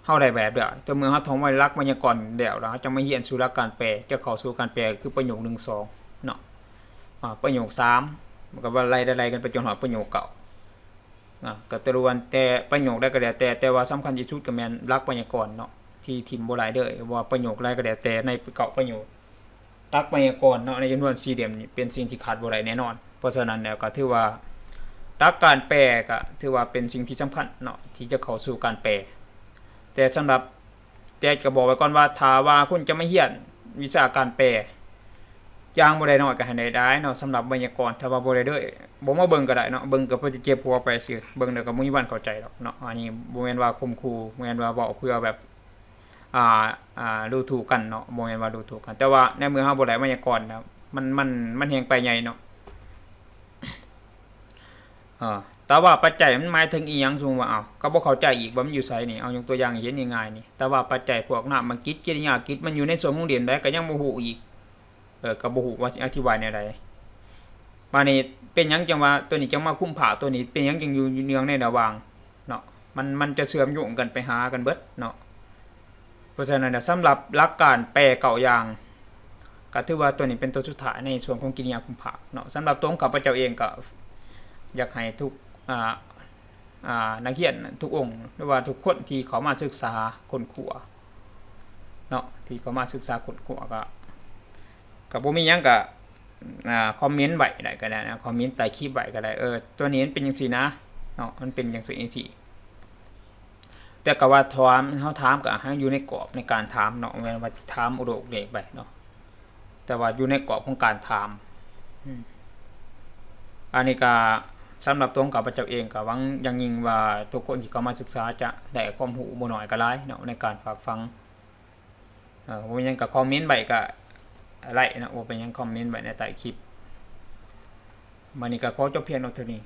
ເຮົາໄດ້ແບບແລ້ວ. ແຕ່ເມື່ອເຮົາທ່ອງໄວ້ຫຼັກໄວຍາກອນແລ້ວ ແລ້ວເຮົາຈະມາຮຽນສູ່ຫຼັກການແປ ຈະເຂົ້າສູ່ການແປ ຄືປະໂຫຍກໜຶ່ງ ສອງ ເນາະ ອາ ປະໂຫຍກ ສາມ ມັນກໍວ່າໄລ່ ໄລ່ກັນໄປຈົນຮອດປະໂຫຍກ ເກົ້າ ອາ ກໍຕະລວນແຕ່ປະໂຫຍກໃດກໍແລ້ວແຕ່ ແຕ່ວ່າສຳຄັນທີ່ສຸດກໍແມ່ນຫຼັກໄວຍາກອນເນາະ ທີ່ ທີ່ຖິ້ມບໍ່ໄດ້ເລີຍ ວ່າປະໂຫຍກໃດກໍແລ້ວແຕ່ ໃນເກົ້າປະໂຫຍກ ຫຼັກໄວຍາກອນເນາະ ໃນຈຳນວນສີ່ຫຼ່ຽມນີ້ ເປັນສິ່ງທີ່ຂາດບໍ່ໄດ້ແນ່ນອນ. ເພາະສະນັ້ນແລ້ວກໍຖືວ່າ ຫຼັກການແປກໍຖືວ່າເປັນສິ່ງທີ່ສຳຄັນເນາະ ທີ່ຈະເຂົ້າສູ່ການແປ. ແຕ່ສຳລັບ ແຕ່ກໍບອກໄວ້ກ່ອນວ່າ ຖ້າວ່າຄຸນຈະມາຮຽນວິຊາການແປຢ່າງບໍ່ໄດ້ນ້ອຍກໍໃຫ້ໄດ້ຫຼາຍເນາະ ສຳລັບໄວຍາກອນ. ຖ້າວ່າບໍ່ໄດ້ເລີຍ ບໍ່ມາເບິ່ງກໍໄດ້ເນາະ ເບິ່ງກໍເພື່ອຈະເຈັບຫົວໄປຊື່ ເບິ່ງແລ້ວກໍບໍ່ມີວັນເຂົ້າໃຈດອກເນາະ. ອັນນີ້ບໍ່ແມ່ນວ່າຂົ່ມຂູ່ ບໍ່ແມ່ນວ່າເວົ້າເພື່ອແບບ ອ່າ ອ່າ ດູຖູກກັນເນາະ ບໍ່ແມ່ນວ່າດູຖູກກັນ ແຕ່ວ່າໃນເມື່ອເຮົາບໍ່ໄດ້ໄວຍາກອນນະ ມັນ ມັນ ມັນແຮງໄປໃຫຍ່ເນາະ. ເອີ ແຕ່ວ່າປັດໄຈມັນໝາຍເຖິງອີ່ຫຍັງ? ສົມມຸດວ່າ ເອົ້າ ກໍບໍ່ເຂົ້າໃຈອີກວ່າມັນຢູ່ໃສນີ້ ເອົາຍົກຕົວຢ່າງໃຫ້ເຫັນງ່າຍໆນີ້ ແຕ່ວ່າປັດໄຈພວກນາມມະກິດ ກິລິຍາກິດ ມັນຢູ່ໃນຊ່ວງຂອງເຫຼັ້ມໃດ ກໍຍັງບໍ່ຮູ້ອີກ ເອີ ກໍບໍ່ຮູ້ວ່າຊິອະທິບາຍແນວໃດ. ບາດນີ້ເປັນຫຍັງຈັ່ງວ່າຕົວນີ້ຈັ່ງມາຄຸມພາກ ຕົວນີ້ເປັນຫຍັງຈຶ່ງຢູ່ເນື່ອງໃນລະຫວ່າງເນາະ ມັນ ມັນຈະເຊື່ອມໂຍງກັນໄປຫາກັນເບິດເນາະ. ເພາະສະນັ້ນແລ້ວ ສຳລັບຫຼັກການແປເກົ້າຢ່າງ ກໍຖືວ່າຕົວນີ້ເປັນຕົວສຸດທ້າຍໃນສ່ວນຂອງກິລິຍາຄຸມພາກເນາະ. ສຳລັບຕົວຂອງຂ້າພະເຈົ້າເອງກໍຢາກໃຫ້ທຸກ ອ່າ ອ່າ ນັກຮຽນທຸກອົງ ຫຼືວ່າທຸກຄົນທີ່ເຂົ້າມາສຶກສາຄົ້ນຄວ້າເນາະ ທີ່ເຂົ້າມາສຶກສາຄົ້ນຄວ້າ ກໍ ກໍບໍ່ມີຫຍັງ ກໍ ອ່າ ຄອມເມັນໄວ້ໄດ້ກໍໄດ້ນະ ຄອມເມັນໃຕ້ຄລິບໄວ້ກໍໄດ້ ເອີ ຕົວນີ້ມັນເປັນຈັ່ງຊີ້ນະເນາະ ມັນເປັນຈັ່ງຊີ້ຈັ່ງຊີ້. ແຕ່ກໍວ່າຖາມ ເຮົາຖາມກໍໃຫ້ຢູ່ໃນກອບໃນການຖາມເນາະ ບໍ່ແມ່ນວ່າຊິຖາມອຸດົກເດກໄປເນາະ ແຕ່ວ່າຢູ່ໃນກອບຂອງການຖາມ. ອືມ ອັນນີ້ກໍສຳລັບຕົວຂອງຂ້າພະເຈົ້າເອງ ກໍຫວັງຢ່າງຍິ່ງວ່າທຸກຄົນທີ່ເຂົ້າມາສຶກສາຈະໄດ້ຄວາມຮູ້ບໍ່ໜ້ອຍກໍຫຼາຍເນາະ ໃນການຝາກຝັງ. ເອີ ບໍ່ມີຫຍັງກໍຄອມເມັນໄວ້ກໍໄດ້ເນາະ ບໍ່ເປັນຫຍັງ ຄອມເມັນໄວ້ໃນໃຕ້ຄລິບ. ມື້ນີ້ກໍຂໍຈົບພຽງເທົ່ານີ້